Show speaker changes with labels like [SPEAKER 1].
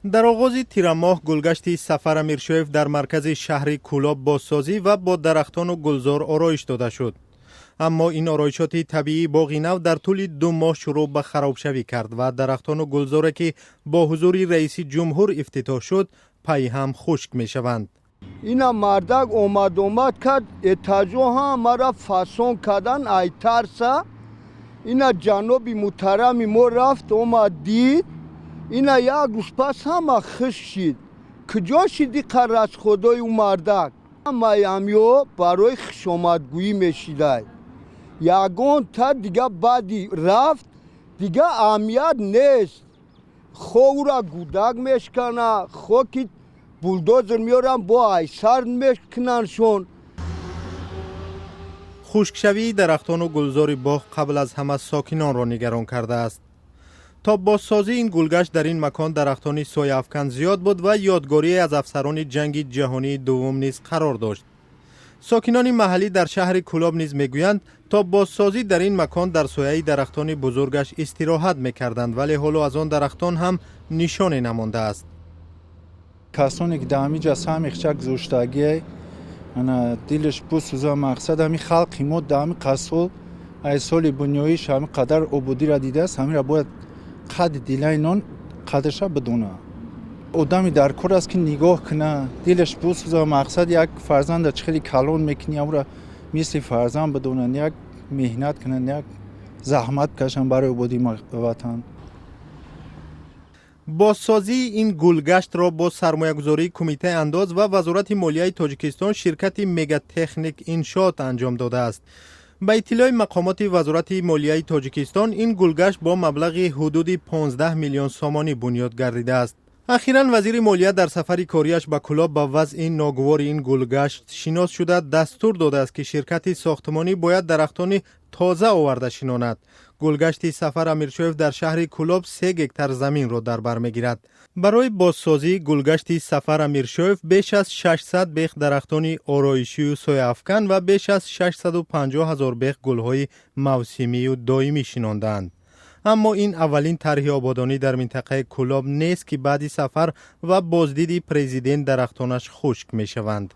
[SPEAKER 1] Дар оғози тирамоҳ гулгашти Сафар Амиршоев дар маркази шаҳри Кӯлоб бозсозӣ ва бо дарахтону гулзор ороиш дода шуд. Аммо ин ороишоти табиии боғи нав дар тӯли 2 моҳ шурӯъ ба харобшавӣ кард ва дарахтону гулзоре, ки бо ҳузури раиси ҷумҳур ифтитоҳ шуд, пайҳам хушк мешаванд.
[SPEAKER 2] Ина мардак омад кард, этажо ҳамара фасон кардан ай тарса. Ина ҷаноби муҳтарами мо рафт, омад, дид. Ина як рӯз пас ҳама хушк шид. Куҷо шиди расходои ӯ мардак? Ҳамаи амё барои хушомадгӯӣ мешидай. Ягон та дига баъди рафт дига аҳамият нест. Хо ӯра гудак мешкана, хо ки булдозер меорам, бо айсар мекунандшон.
[SPEAKER 1] Хушкшавии дарахтону гулзори боғ қабл аз ҳама сокинонро нигарон кардааст. То бозсозии ин гулгашт дар ин макон дарахтони сояафкан зиёд буд ва ёдгорие аз афсарони ҷанги ҷаҳонии дуввум низ қарор дошт. Сокинони маҳаллӣ дар шаҳри Кӯлоб низ мегӯянд, то бозсозӣ дар ин макон дар сояи дарахтони бузургаш истироҳат мекарданд, вале ҳоло аз он дарахтон ҳам нишоне намондааст.
[SPEAKER 3] Касоне ки дар ҳамин ҷа саҳми хича гузоштагие, ана дилаш бисӯза. Мақсад, ҳамин халқи мо дар ҳамин қасол ай соли бунёиш ҳамин қадар ободиро дидааст. Ҳаминро бояд қадри дилаи нон қадрша бидона. Одами дар кор аст, ки нигоҳ куна, дилаш бисӯза. Мақсад, як фарзанда чӣ хеле калон мекунӣ, амра мисли фарзанд бидонанд, як меҳнат кунанд, як заҳмат кашанд барои ободии ватан.
[SPEAKER 1] Бозсозии ин гулгаштро бо сармоягузории Кумитаи андоз ва Вазорати молияи Тоҷикистон ширкати «Мегатехник Иншоот» анҷом додааст. Ба иттилои мақомоти Вазорати молияи Тоҷикистон, ин гулгашт бо маблағи ҳудуди 15 миллион сомонӣ бунёд гардидааст. Ахиран вазири молия дар сафари кориаш ба Кӯлоб ба вазъи ногувори ин гулгашт шинос шуда, дастур додааст, ки ширкати сохтмонӣ бояд дарахтони тоза оварда шинонад. Гулгашти Сафар Амиршоев дар шаҳри Кӯлоб 3 гектар заминро дар бар мегирад. Барои бозсозии гулгашти Сафар Амиршоев беш аз 600 бех дарахтони ороишию сояафкан ва беш аз 650 ҳазор бех гулҳои мавсимию доимӣ шинондаанд. Аммо ин аввалин тарҳи ободонӣ дар минтақаи Кӯлоб нест, ки баъди сафар ва боздиди президент дарахтонаш хушк мешаванд.